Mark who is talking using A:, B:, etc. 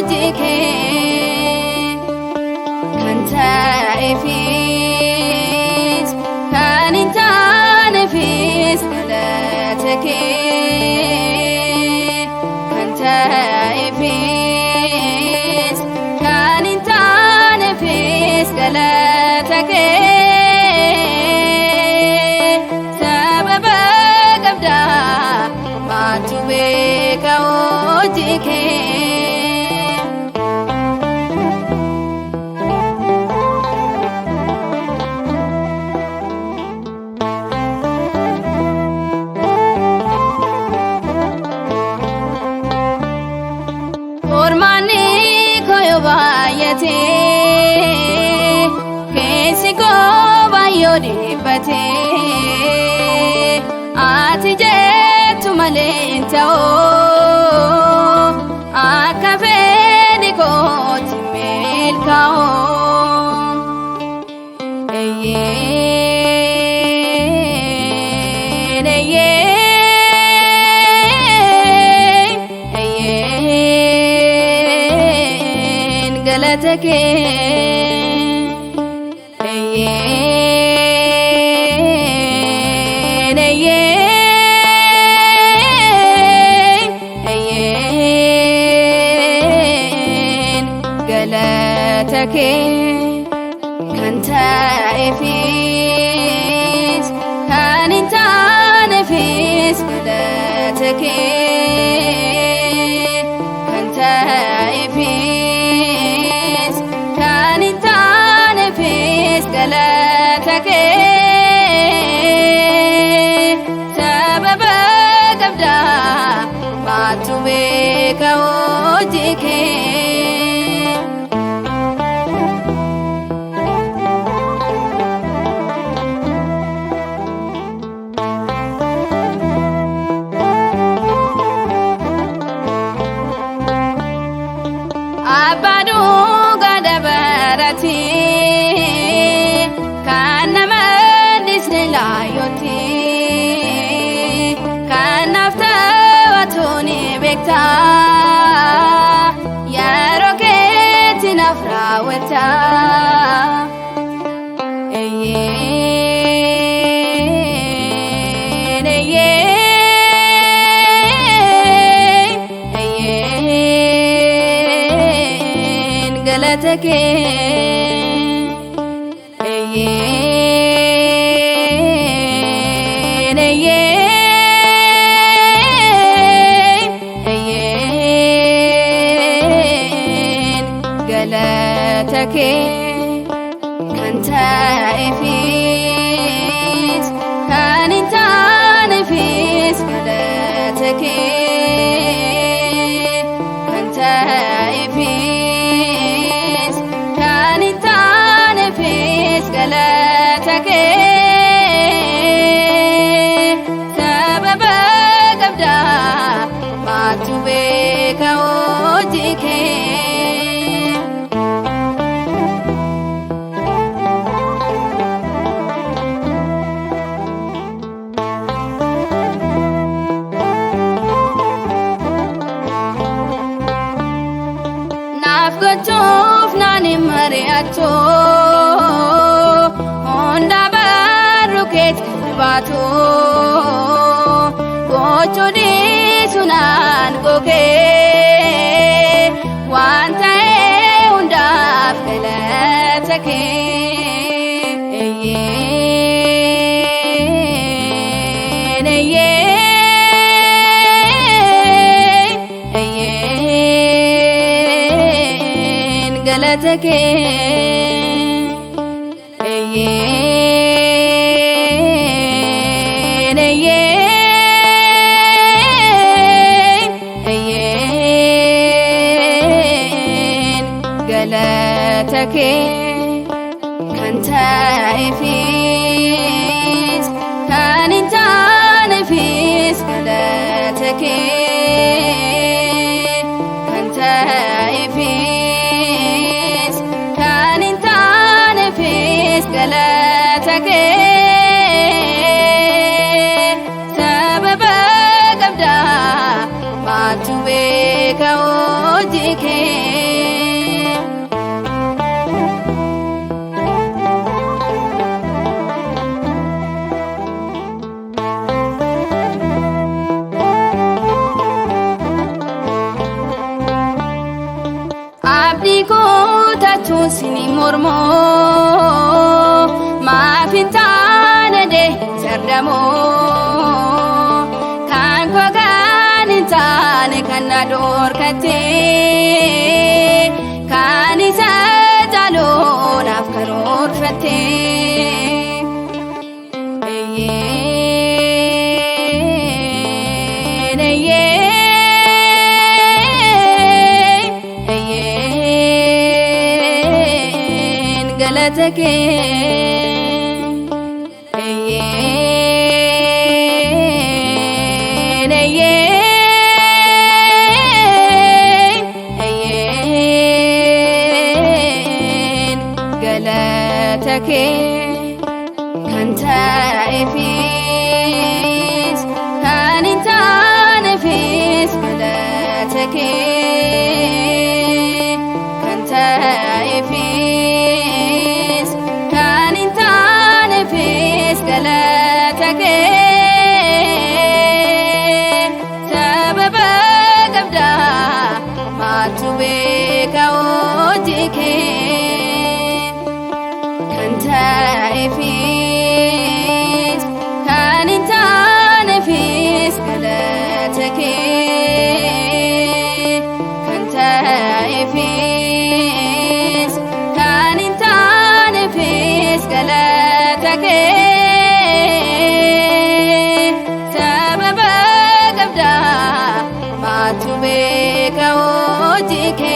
A: hojii kee. Kan ta'eefis kan hin taaneefis galata kee. Kan ta'eefis kan hin taaneefis galata kee. Sababa qabdaa maaltu beeka hojii kee. Ormaanni koo yoo baay'ate, keessi koo baay'oo dhiphate, ati jettu malee hin ta'u, akka fedhi kootti milkaa'u. Eeyyeen, eeyyeen, eeyyeen, galata kee. Eeyyeen, eeyyeen, eeyyeen, galata kee. Kan ta'eefis kan hin taaneefis galata kee. Kan ta'eefis kan hin taaneefis galata kee. Sababa qabdaa maaltu beeka hojii kee. Abbaa dhugaa dabarati kan nama dhisne laayooti, kan naaf ta'atu ni beekta, yeroo keetti naaf raawwata. Eeyyeen, eeyyeen, eeyyeen, galata kee. Eeyyeen, eeyyeen, eeyyeen, galata kee. Kan ta'eefis kan hin taaneefis galata kee. Kan ta'eefis kan hin taaneefis galata kee. Sababa qabdaa maaltu beeka hojii kee. Naaf gochuuf naan hin mari'attu, hunda barru keetti baatu, gochuu dhiisu naan gogee, waan ta'e hundaaf galata kee. Eeyyeen, eeyyeen, eeyyeen, galata kee. Eeyyeen, eeyyeen, eeyyeen, galata kee. Kan ta'eefis kan hin taaneefis galata kee. Kan ta'eefis kan hin taaneefis galata kee. Sababa qabdaa maaltu beeka hojii kee. Kan koo kan hin taane kan na dhorkatte, kan isa caalu naaf karoorfatte. Eeyyeen, eeyyeen, eeyyeen, galata kee. Eeyyeen, eeyyeen, eeyyeen, galata kee. Kan ta'eefis kan hin taaneefis galata kee. Kan ta'eefis kan hin taaneefis galata kee. Sababa qabdaa, maaltu beeka hojii kee? Kan ta'eefis kan hin taaneefis galata kee. Kan ta'eefis kan hin taaneefis galata kee. Sababa qabdaa, maaltu beeka hojii kee?